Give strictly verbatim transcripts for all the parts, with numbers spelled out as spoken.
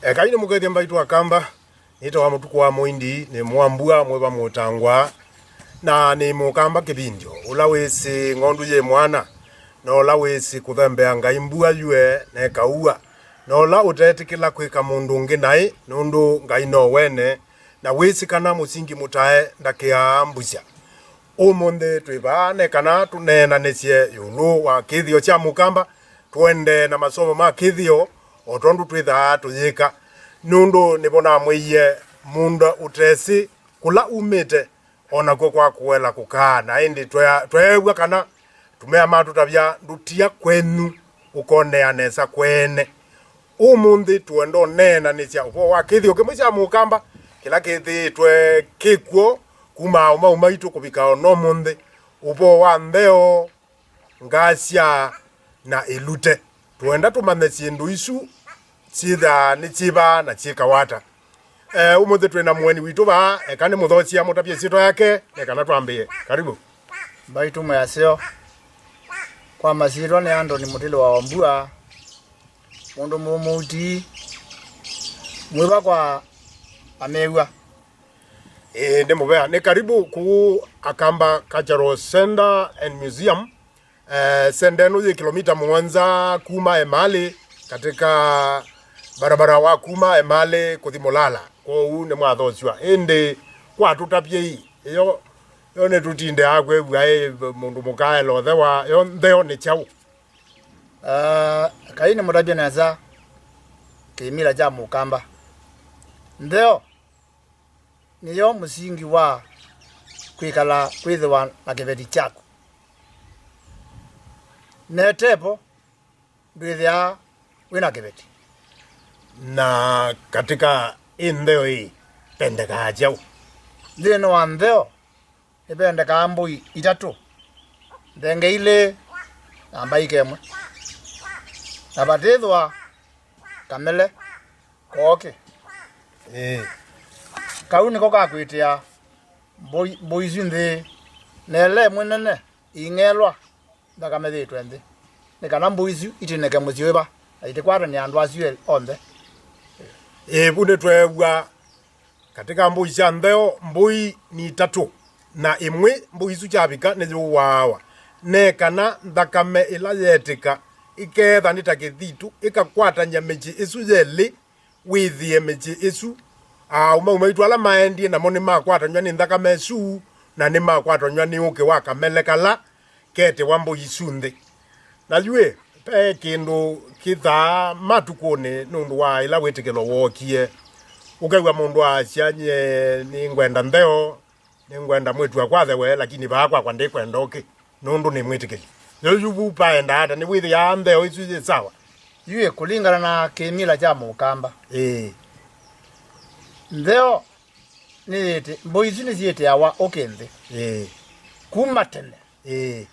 Ekai nĩmũkethye mbaitũ Akamba. Nĩtawa Mũtuku wa Mũindi, nĩ Mwambua mwĩva mũtangwa, na nĩ Mũkamba kĩvindyo, ũla wĩsĩ ng'ondu yĩ mwana, na ũla wĩsĩ kũthembea Ngai mbua yue na ĩkaua, na ũla ũtetĩkĩla kwĩka mũndũ ũngĩ naĩ, nũndũ Ngai no wene, na wĩsĩ kana mũsingi mũtae ndakĩaa mbusya. Ũmũnthĩ twĩ vaa nĩ kana tũneenanĩsye ĩũlũ wa kĩthĩo kya Mũkamba, tũendee na masomo ma kĩthĩo o tondũ twĩthaa tũyĩka, nũndũ nĩvo namwĩie, mũndũ ũtesĩ kũla umĩte, o nakw'o kwa kũela kũkaa. Na ĩndĩ twea-, tweew'a kana tũmea matũtavya, ndũtia kwenyu ũkonea nesa kweene. Ũmũnthĩ tũenda ũneenanĩsya ũvoo wa kĩthĩo kĩmwe kya Mũkamba kĩla kĩthĩĩtwe kĩkw'o kuma aũmau maitũ kũvika o na ũmũnthĩ, ũvoo wa ntheo, ngasya, na ĩlute. Tũenda tũmanye syĩndũ isu syĩthaa nĩ syĩkawa ata. Eh, ũmũnthĩ twĩ na mũeni witũ vaa, eka nĩmũthokye amũtavye syĩtwa yake, nĩ kana twambĩĩe. Karibu. Mbaitũ mwĩ aseo. Kwa masyĩtwa nĩ Andoni Mũtĩlĩ wa Ombua, mũndũ mũmũuti, mwĩva kwa amew'a. Ĩĩ, nĩ mũvea. Nĩ karibu kũu Akamba Cultural Center and Museum. Eh, senda ĩno yĩ kĩlomita mũonza kuma Emali, katika barabara wa kuma Emali kũthi Mũlala. Kwoou nĩmwathosw'a. Ĩndĩ kwatũtavyei, yo, yo nĩtũtindaa kwĩw'a ĩ mũndũ mũkaela ũthewa, yo ntheo nĩ kyaũ? Ah, Kai nĩmũtavye nesa kĩmila kya Mũkamba. Ntheo nĩyo mũsingi wa kwĩkala, kwĩthĩwa na kĩveti kyaku. Na ĩtevo, ndwĩthĩaa wĩ na kĩveti. Na katika ĩ ntheo ĩ, pendekaa kyaũ? Nthĩnĩ wa ntheo, nĩvendekaa mbũi itatũ, nthenge ilĩ, na mbaika ĩmwe. Na vatĩthwa kamele kookĩ. Ĩĩ. Kau nĩko kakwĩtĩa mbũi, mbũi isu nthĩ, na ĩla ĩmwe nene ĩing'elwa, nthakame yĩtwe nthĩ, nĩ kana mbũi isu itinĩke mũsyĩ wĩva, na itĩkwatany'a andũ asu elĩ onthe. Ĩĩ, vu nĩtweew'a katika mbũi sya ntheo, mbũi ni itatũ, na ĩmwe mbũi isu kyavika nĩyũaawa, ne kana nthakame ĩla yeetĩka ĩkeetha nĩ ta kĩthitũ, ĩkakwatany'a mĩsyĩ ĩsu yelĩ, wĩthĩe mĩsyĩ ĩsu. Aũmau maitũ ala maendie namo nĩmakwatanw'a nĩ nthakame ĩsu, na nĩmakwatanw'a nĩ ũkĩ wa kamele kala ketĩwa mbũi isu nthĩ. Na yu ĩ, ve kĩndũ kĩthaa matukũnĩ nũndũ wa ĩla wĩtĩkĩlo wookie, ũkew'a mũndũ aasya, "Nyie nĩngwenda ntheo, nĩngwenda mwĩĩtu wakwa athewe, lakini vaa kwakwa ndĩkwenda ũkĩ, nũndũ nĩ mwĩtĩkĩli." Yo yu vu paenda ata? Nĩwĩthĩaa ntheo ĩsu yĩ sawa? Yu ĩ, kũlingana na kĩmila kya Mũkamba, ĩĩ, ntheo nĩyĩtĩ-, mbũi isu nĩsyĩtĩawa ũkĩ nthĩ, ĩĩ, kuma tene. Ĩĩ.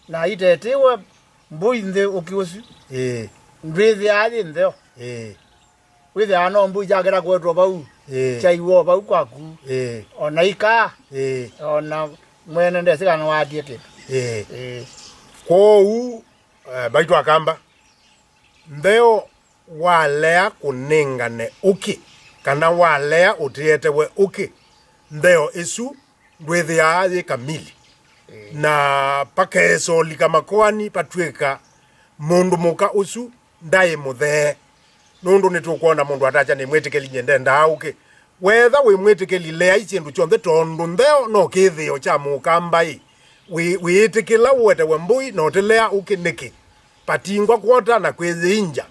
Na itetĩwe mbũi nthĩ ũkĩ ũsu, ĩĩ, ndwĩthĩaa yĩ ntheo. Ĩĩ. Wĩthĩaa no mbũi syakĩla kũetwa vau, ĩĩ, syaiwa o vau kwaku. Ĩĩ. O na ikaa, ĩĩ, o na mwene ndesĩ kana waatie kĩndũ. Ĩĩ. Ĩĩ. Kwoou, eh, mbaitũ Akamba, ntheo walea kũnengane ũkĩ, kana walea ũtĩetewe ũkĩ, ntheo ĩsu ndwĩthĩaa yĩ kamili. Ĩĩ. Na pakeesa ũlika makoani patw'ĩka mũndũ mũka ũsu ndaĩ mũthee. Nũndũ nĩtũkwona mũndũ atasya, "Nĩ mwĩtĩkĩli, nyie ndendaa ũkĩ." Wetha wĩ mwĩtĩkĩli, leai syĩndũ syonthe, tondũ ntheo no kĩthĩo kya Mũkamba-ĩ. Wĩ-, wĩĩtĩkĩla ũetewe mbũi na ũtĩlea ũkĩ nĩkĩ? Patingwa kwota na kwĩyĩingya.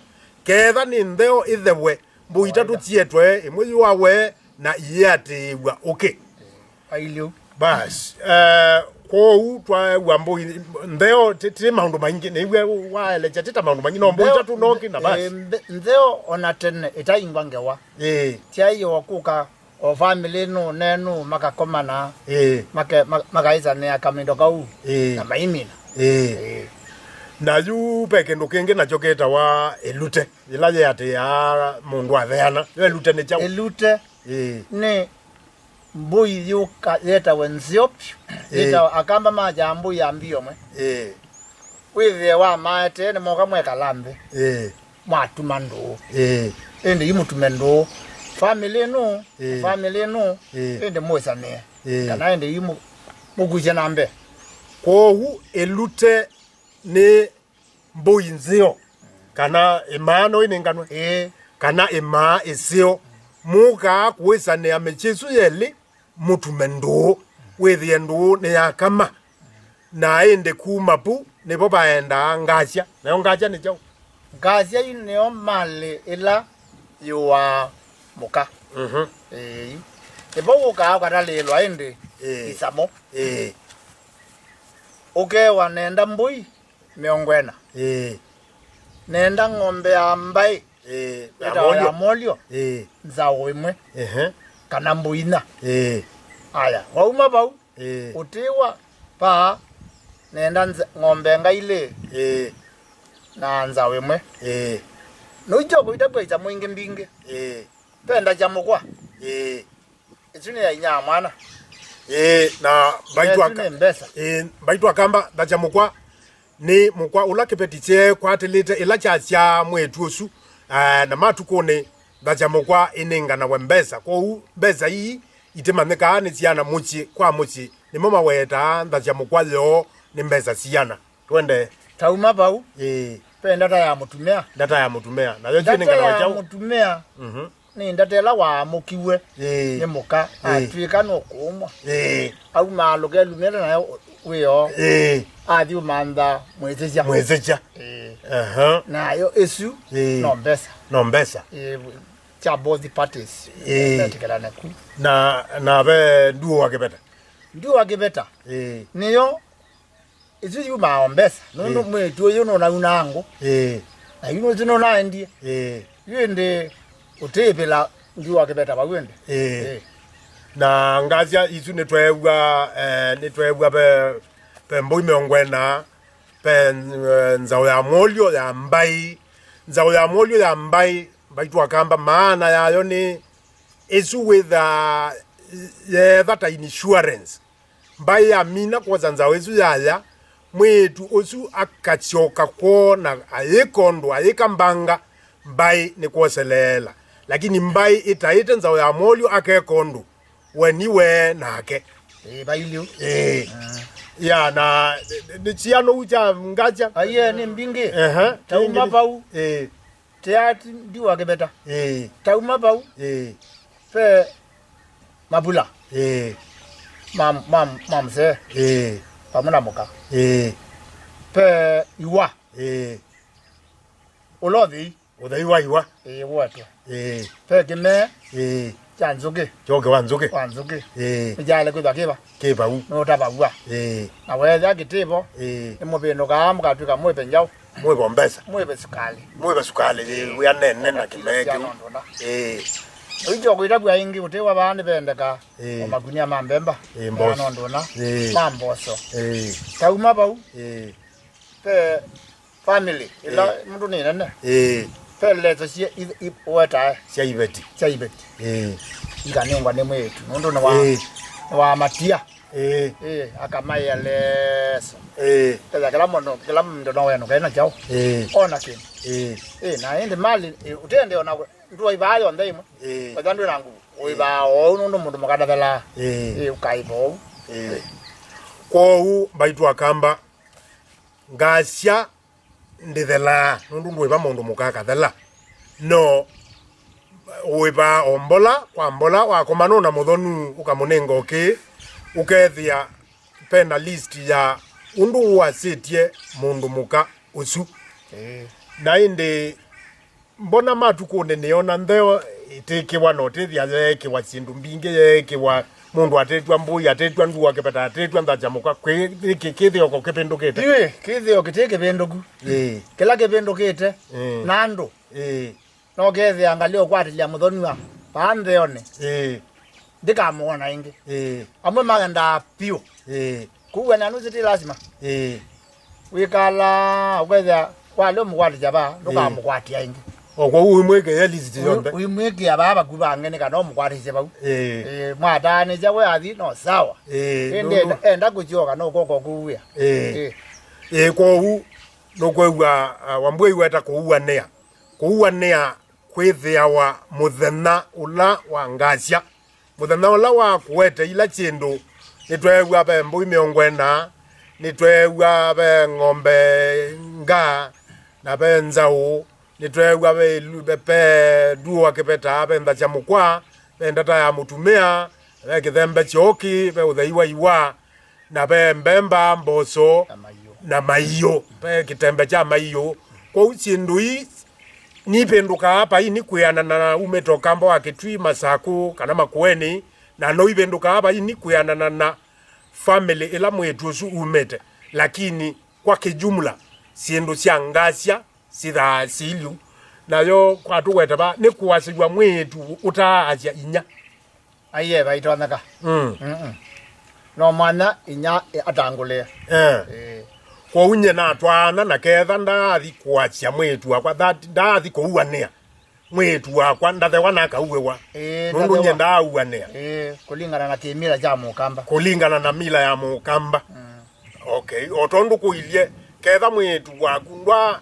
Ketha nĩ ntheo ĩthewe, mbũi itatũ syietwe, ĩmwe yũawe, na iiatĩĩw'a ũkĩ. Ailyĩ ũu. Basi, eh, kwoou twaew'a mbũi, ntheo ti, ti maũndũ maingĩ, nĩw'e waelekya ti ta maũndũ maingĩ, no mbũi itatũ noki na basi. Eh, ntheo ona tene ĩtaingwa ngewa. Ĩĩ. Syaĩo kũka o family nũ ne nũ makakomana, ĩĩ, make-, ma-, makaĩsanĩa kamĩndo kau, ĩĩ, na maimina. Ĩĩ. Ĩĩ. Na yu ve kĩndũ kĩngĩ nakyo kĩtawa ĩlute, yĩla yĩatĩĩaa mũndũ atheana. Yo ĩlute nĩ kyaũ? Ĩlute, ĩĩ, nĩ mbũi yũka yetawe nzeo vyũ. Ĩĩ. Yetawa, Akamba makyaa mbũi ya mbio mwe. Ĩĩ. Wĩthĩe wamaetee nĩmoka mwekala nthĩ. Ĩĩ. mwatuma ndũũ. Ĩĩ. Ĩndĩ imũtume ndũũ famĩlĩ ĩno, ĩĩ, famĩlĩ ĩno, ĩĩ, ĩndĩ mwĩsanĩe. Ĩĩ. Kana ĩndĩ imũ-, mũkusye na mbee. Kwoou ĩlute nĩ mbũi nzeo, kana ĩmaa no ĩnenganwe, ĩĩ, kana ĩmaa ĩseo, mũkaa kũĩsanĩa mĩsyĩ ĩsu yelĩ, mũtume ndũũ, wĩthĩe ndũũ nĩyakama. Na ĩndĩ kuma pu nĩvo vaendaa ngasya. Nayo ngasya nĩ kyaũ? Ngasya yu nĩyo malĩ ĩla yũaa mũka. Mhm. Ĩĩ. Nĩvo wũkaa ũkatalĩĩlwa ĩndĩ, ĩĩ, isamo. Ĩĩ. Ũkewa nenda mbũi mĩongo ĩna. Ĩĩ. Nenda ng'ombe ya mbaĩ, ĩĩ, ya ĩtawa ya molyo. Molyo. Ĩĩ. Nzaũ ĩmwe. Ehe. Kana mbũi inya. Ĩĩ. Aya, wauma vau, ĩĩ, ũtĩwa paa, nenda nza-, ng'ombe nga ilĩ, ĩĩ, na nzaũ ĩmwe. Ĩĩ. Nũicho kũitavw'a isamũ ingĩ mbingĩ. Ĩĩ. Ve ndakya mũkwa. Ĩĩ. Ĩsu nĩ ya inya wa mwana. Ĩĩ, na mbaitũ ĩsu aka-, nĩ mbesa. Ĩĩ, mbaitũ akamba ndakya mũkwa nĩ mũkwa ũla kĩveti kyeekwatĩlĩte ĩla kyasyaa mwĩĩtu ũsu, eh, na matukũnĩ ndakya mũkwa ĩnenganawe mbesa. Kwoou mbesa ii itimanyĩkaa nĩ syana mũsyĩ kwa mũsyĩ, nĩmo mawetaa ndakya mũkwa yoo nĩ mbesa siana. Twende. Tauma vau, ĩĩ, ve ndata ya mũtumĩa. Ndata ya mũtumĩa. Nayo ĩsu ĩnenganawe kyaũ? Ndata ya mũtumĩa. Mhm. Nĩ ndata ĩla waamũkiw'e, ĩĩ, nĩ mũka, ĩĩ, atw'ĩka nũkũũmwa. Ĩĩ. Aumaalũka elumĩte nayo wĩoo. Ĩĩ. Athi ũmantha mwĩsĩsya. Mwĩsĩsya. Ĩĩ. Aha. Nayo ĩsu, ĩĩ, no mbesa. No mbesa. Ĩĩ, kya both parties. Ĩĩ. Metĩkĩlane ku. Na, na ve nduũ wa kĩveta. Nduũ wa kĩveta. Ĩĩ. Nĩyo Ĩsu yumaa o mbesa, nũndũ, ĩĩ, mwĩĩtu ũyũ nũnaunaa ngũ. Ĩĩ. Na yu nũsĩ nũnaendie. Ĩĩ. Yu ĩndĩ ũtĩĩvĩla nduũ wa kĩveta vau ĩndĩ. Ĩĩ. Ĩĩ. Na ngasya isu nĩtweew'a, eh, nĩtweew'a ve, ve mbũi mĩongo ĩna, ve, eh, nzaũ ya mũlyo ya mbaĩ. Nzaũ ya mũlyo ya mbaĩ, mbaitũ akamba, maana yayo nĩ ĩsu wĩthaa yeetha ta insurance. Mbaĩ yamina kwosa nzaũ ĩsu yaya, mwĩĩtu ũsu akasyoka kwoo na ayĩka ũndũ, ayĩka mbanga, mbaĩ nĩkwoseleela. Lakini mbaĩ ĩtaĩte nzaũ ya mũlyo akeka ũndũ, we niwe nake. Ĩĩ, vailye. Ĩĩ. Mm. Ya, na nĩ, nĩ, nĩ sianũu kya ngasya. Aiee, nĩ mbingĩ. Ehe. Tauma vau. Ĩĩ. Teati ndiwa kĩveta. Ĩĩ. Tauma vau. Ĩĩ. Ve mavula. Ĩĩ. Ma, ma, ma mzee. Ĩĩ. Vamwe na mũka. Ĩĩ. Ve iwa. Ĩĩ. Ũla ũthei. Ũthei wa iwa. Ĩĩ, wetwe. Ĩĩ. Ve kĩmee. Ĩĩ. Kya nzũkĩ. Kyoke wa nzũkĩ. Wa nzũkĩ. Ĩĩ. Nĩkyaĩle kwĩthwa kĩva. Kĩ vau. Nũtavaw'a. Ĩĩ. Na weethĩa kĩtĩvo, ĩĩ, nĩmũvĩndũkaa mũkatw'ĩka mwĩve njaũ. Mwĩvo mbesa. Mwĩve sukalĩ. Mwĩve sukalĩ, ĩĩ, wĩa nene na kĩmee kĩu. Ĩĩ. Ũicho kũitavw'a ĩngĩ ũtĩwa vaa nĩvendeka, ĩĩ, o makunia ma mbemba. Ĩĩ, mboco. Nondũ ũna. Ĩĩ. Ma mboco. Ĩĩ. Tauma vau. Ĩĩ. Ve family, ĩla, ĩĩ, mũndũ nĩ nene. Ĩĩ. Ve leso cia i, i, wetae. Sya iveti. Sya iveti. Ĩĩ. Ikanengwa nĩ mwĩĩtu. Nũndũ nĩ wa, ĩĩ, nĩ wa matia. Ĩĩ. Ĩĩ, akamaĩa leso. Ĩĩ. Kethĩa kĩla mũndũ, kĩla mũndũ no wenũke na kyaũ. Ĩĩ. Ona kĩndũ. Ĩĩ. Ĩĩ, na ĩndĩ mali, ĩĩ, ũtende ona ndũa ivaa yonthe ĩmwe. Ĩĩ. Wetha ndwĩ na nguvu. Ĩĩ. Ũivaa oou nũndũ mũndũ mũka ndathelaa. Ĩĩ. Ĩĩ, ũkaĩva oou. Ĩĩ. Kwoou mbaitũ akamba, ngasya ndĩthelaa, nũndũ ndũĩva mũndũ mũka akathela. No ũĩvaa o mbola kwa mbola, wakomana na mũthonu, ũkamũnenga ũkĩ, ũkethĩa ve na list ya ũndũ ũasĩtye mũndũ mũka ũsu. Ĩĩ. Na ĩndĩ mbona matukũnĩ nĩona ntheo ĩtĩkĩwa na ũtĩthya yeekĩwa syĩndũ mbingĩ, yeekĩwa mũndũ atĩtw'a mbũi, atĩtw'a nduwa kĩveta, atĩtw'a nthakya mũka, kwĩ, nĩkĩ kĩthĩoko kĩvĩndũkĩte? Ĩĩ, kĩthĩo kĩtĩ kĩvĩndũku. Ĩĩ. Kĩla kĩvĩndũkĩte, ĩĩ, na andũ. Ĩĩ. No kethĩa ngalĩ ũkwatĩlya mũthonua vaa ntheonĩ. Ĩĩ. Ndĩkamwona ĩngĩ. Ĩĩ. Amwe maendaa vyũ. Ĩĩ. Kũw'ana nũsĩ ti lasima. Ĩĩ. Wĩkala ũkethĩa walĩ ũmũkwatĩsya vaa, ĩĩ, ndũkamũkwatĩa ĩngĩ. O kwoou ũimwĩkĩa list yonthe. Ũimwĩkĩa vaa vakuvi vange nĩ kana ũmũkwatĩsye vau. Ĩĩ. Ĩĩ, mwataanĩsya we athi no sawa. Ĩĩ, ĩndĩ nũndũ enda, enda kũsyoka no koko kũwĩa. Ĩĩ. Ĩĩ. Ĩĩ, kwoou nũkwĩw'a, ah, Wambua iweta kũuanĩa. Kũuanĩa kwĩthĩawa mũthenya ũla wa ngasya. Mũthenya ũla wa kũete ila syĩndũ, nĩtweew'a ve mbũi mĩongo ĩna, nĩtweew'a ve ng'ombe nga, na ve nzaũ, nĩtweew'a ve ilu-, ve, ve ndũa kĩveta, ve nthasya mũkwa, ve ndata ya mũtumĩa, ve kĩthembe kyooki, ve ũthei wa iwa, na ve mbemba, mboso, na maiũ. Na maiũ. Ve kĩtembe kya maiũ. Kwoou syĩndũ ii nipĩndũkaa vaini kwĩanana na umĩte ũkamba wa Kĩtui, Masakũ, kana Makueni, na no ivĩndũkaa vaini kwĩanana na famĩlĩ ĩla mwĩĩtu ũsu umĩte. Lakini kwa kĩjumla, syĩndũ sya ngasya sithaa silyu. Nayo kwatũweta va nĩ kũasĩw'a mwĩĩtu ũtaasya inya. Aiee, vaitonyeka. Mm. Mm-mm. No mwanya inya atangũlĩe. Eh. Ĩĩ. Kwoou nyie natwaana na ketha ndaathi kũasya mwĩĩtu wakwa, that, ndaathi kũuanĩa mwĩĩtu wakwa, ndathewa nakauĩwa. Ĩĩ, nũndũ ndathewa. Nyie ndaauanĩa. Ĩĩ, kũlingana na kĩmila kya mũkamba. Kũlingana na mila ya mũkamba. Mm. Okay, o tondũ kũilye, ketha mwĩĩtu waku ndwa,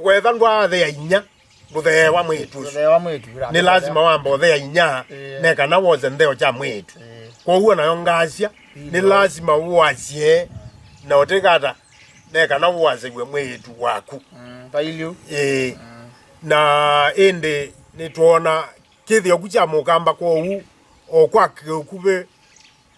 wetha ndwaathea inya, ndũtheewa mwĩĩtu ũsu. Ndũtheewa mwĩĩtu ũla. Nĩ lasima wamba ũthea inya, ĩĩ, ne kana wose ntheo kya mwĩĩtu. Ĩĩ. Kwoou nayo ngasya, nĩ lasima ũasye, na ũtikata, ne kana ũasĩw'e mwĩĩtu waku. Mm, vailyu. Ĩĩ. Mm. Na ĩndĩ nĩtwoona kĩthĩo kyu kya mũkamba kwoou, o kwa kĩũkuvĩ,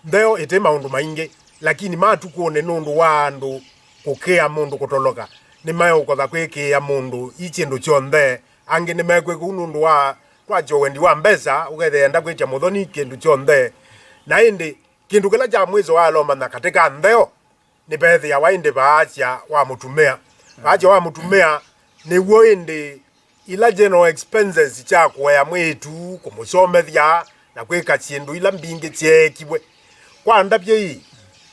ntheo ĩtĩ maũndũ maingĩ, lakini matukũnĩ nũndũ wa andũ kũkĩa mũndũ kũtoloka, nĩmeũkotha kwĩkĩĩa mũndũ i kyĩndũ kyonthe. Angĩ nĩmekwĩka ũu nũndũ wa kwakya wendi wa mbesa, ũkethĩa enda kwĩtya mũthoni kĩndũ kyonthe. Na ĩndĩ kĩndũ kĩla kya mwĩso walomanya katĩ ka ntheo, nĩvethĩawa ĩndĩ vaasya wa mũtumĩa. Vaasya wa mũtumĩa nĩw'o ĩndĩ ila general expenses kya kũea mwĩĩtu, kũmũsomethya, na kwĩka syĩndũ ila mbingĩ syeekiwe. Kwa ndavya ii,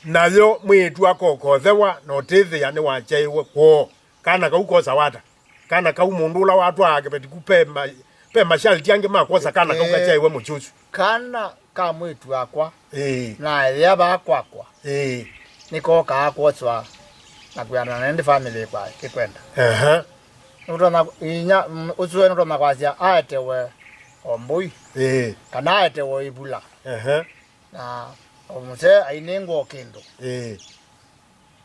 nayo mwĩĩtu akokothewa na ũtĩthĩa nĩwakyaĩwe kwoo. Kana kau kosawa ata? Kana kau mũndũ ũla watwaa kĩveti ku pe ma-, pe masharti angĩ ma kwosa kana kau, ĩĩ, kakyaĩwe mũsyĩ ũsu. Kana ka mwĩĩtu wakwa, ĩĩ, na ethĩa vaa kwakwa, ĩĩ, nĩkokaa kwoswa na kwĩanana na ĩndĩ family ĩkwa-, ĩkwenda. Aha. Nũtonya inya, mm, ũsu we nũtonya kwasya aetewe o mbũi, ĩĩ, kana aetewe o ivula. Aha. Na o mũsee ainengwa o kĩndũ. Ĩĩ.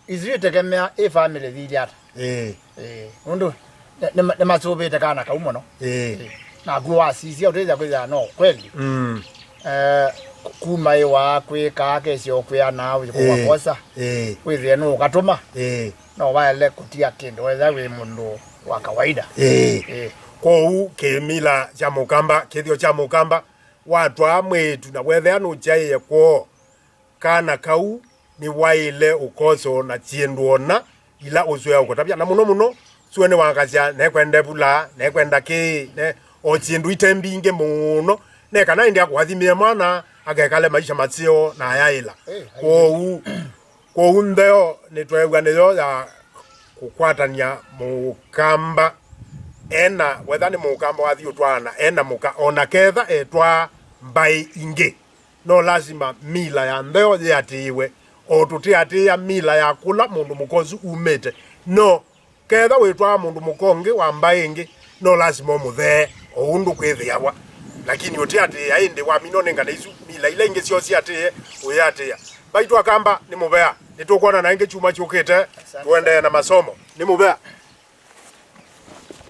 Isu itegemea ĩ family thili ata. Ĩĩ. Ĩĩ. Nũndũ nĩ, nĩ, nĩmasũvĩte kana kau mũno. Ĩĩ. Ĩĩ. Naku wasisya ũtĩthya kwĩthĩa no kweli. Mm. Eh, kuma ĩwa kwĩka kesyo kwĩana, ĩĩ, kũwakosa. Ĩĩ. Wĩthĩe nũũkatũma. Ĩĩ. No waele kũtia kĩndũ wetha wĩ mũndũ wa kawaida. Ĩĩ. Ĩĩ. Kwoou kĩmila kya mũkamba, kĩthĩo kya mũkamba, watwaa mwĩĩtu na wethĩa nũkyaĩe kwoo, kana kau nĩwaĩle ũkoso na syĩndũ o na ila ũsũĩa ũkũtavya. Na mũno mũno, sue nĩwakasya nekwenda ĩvula, nekwenda kĩĩ, ne, o syĩndũ ite mbingĩ mũno, ne kana ĩndĩ akũathimĩe mwana, akekale maisha maseo na ayaĩla. Eh, kwoou, kwoou ntheo nĩtweew'a nĩyo ya kũkwatany'a mũkamba ena, wetha nĩ mũkamba wathi ũtwaana ena mũka, o na ketha etwaa mbaĩ ingĩ. No lasima mila ya ntheo yĩatĩĩwe, o tũtĩatĩĩa mila ya kũla mũndũ mũka ũsu umĩte. No ketha wĩtwaa mũndũ mũka ũngĩ wa mbaĩ ĩngĩ, no lasima ũmũthee o ũndũ kwĩthĩawa. Lakini ũtĩatĩĩa ĩndĩ wamina ũnengane isu mila ila ingĩ syoo siatĩĩe, ũyĩatĩĩa. Mbaitũ Akamba nĩ mũvea. Nĩtũkwonana ĩngĩ kyumwa kyũkĩte, asante, tũendee na masomo. Nĩ mũvea.